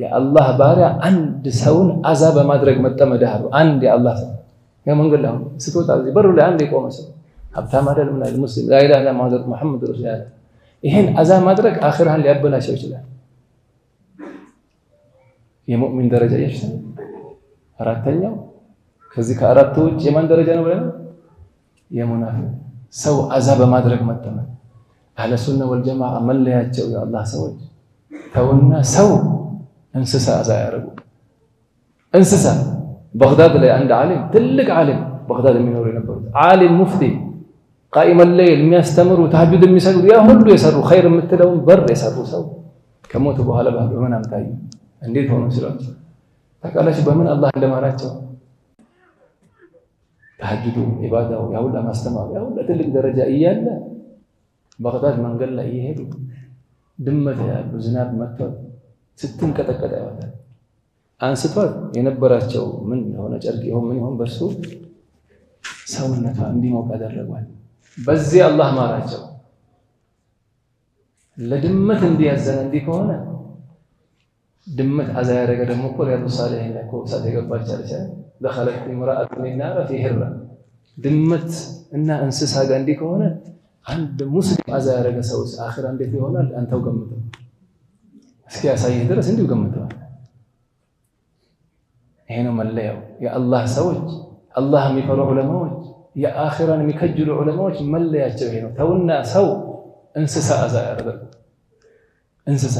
የአላህ ባሪያ አንድ ሰውን አዛ በማድረግ መጠመድህ አሉ። አንድ የአላህ ሰው መንገድ ላይ ስትወጣ በሩ ላይ አንድ የቆመ ሰው ሀብታም አይደል ምን አይደል ሙስሊም لا إله إلا الله محمد رسول الله፣ ይሄን አዛ ማድረግ አኺራህን ሊያበላሸው ይችላል። የሙእሚን ደረጃ ይሻል። አራተኛው ከዚህ ከአራቱ ውጭ የማን ደረጃ ነው ብለናል? የሙናፊቅ ሰው አዛ በማድረግ መጠመድ። አህለ ሱና ወልጀማዓ መለያቸው የአላህ ሰዎች ተውና ሰው እንስሳ አዛ ያደርጉ። እንስሳ ባግዳድ ላይ አንድ ዓሊም፣ ትልቅ ዓሊም፣ ባግዳድ የሚኖሩ የነበሩት ዓሊም ሙፍቲ፣ قائم الليل የሚያስተምሩ፣ ተሐጁድ የሚሰግዱ፣ ያ ሁሉ የሰሩ፣ ኸይር የምትለውን በር የሰሩ ሰው ከሞቱ በኋላ በምናም ታዩ። እንዴት ሆኖ ሲሏቸው፣ ታውቃላችሁ በምን አላህ እንደማራቸው? ተሐጁዱ፣ ኢባዳው፣ ያ ሁላ ማስተማሩ፣ ያ ሁላ ትልቅ ደረጃ እያለ ባግዳድ መንገድ ላይ እየሄዱ ድመት ያሉ፣ ዝናብ መጥቷል፣ ስትንቀጠቀጥ ያወጣል። አንስቷት የነበራቸው ምን የሆነ ጨርቅ ይሆን ምን ይሆን በሱ ሰውነቷ እንዲሞቅ አደረጓል። በዚህ አላህ ማራቸው። ለድመት እንዲያዘነ እንዲህ ከሆነ ድመት አዛ ያደረገ ደግሞ እኮ ሪያዱ ሳሊሒን ላይ እኮ እሳት የገባች አለች፣ دخلت امرأة النار في هرة። ድመት እና እንስሳ ጋር እንዲህ ከሆነ አንድ ሙስሊም አዛ ያደረገ ሰው አኺራ እንዴት ይሆናል? አንተው ገምተው። እስኪ ያሳይህ ድረስ እንዲሁ ገምተዋል። ይሄ ነው መለያው። የአላህ ሰዎች፣ አላህ የሚፈሩ ዑለማዎች፣ የአኺራን የሚከጅሉ ዑለማዎች መለያቸው ይሄ ነው። ተውና ሰው እንስሳ አዛ ያደረጉ እንስሳ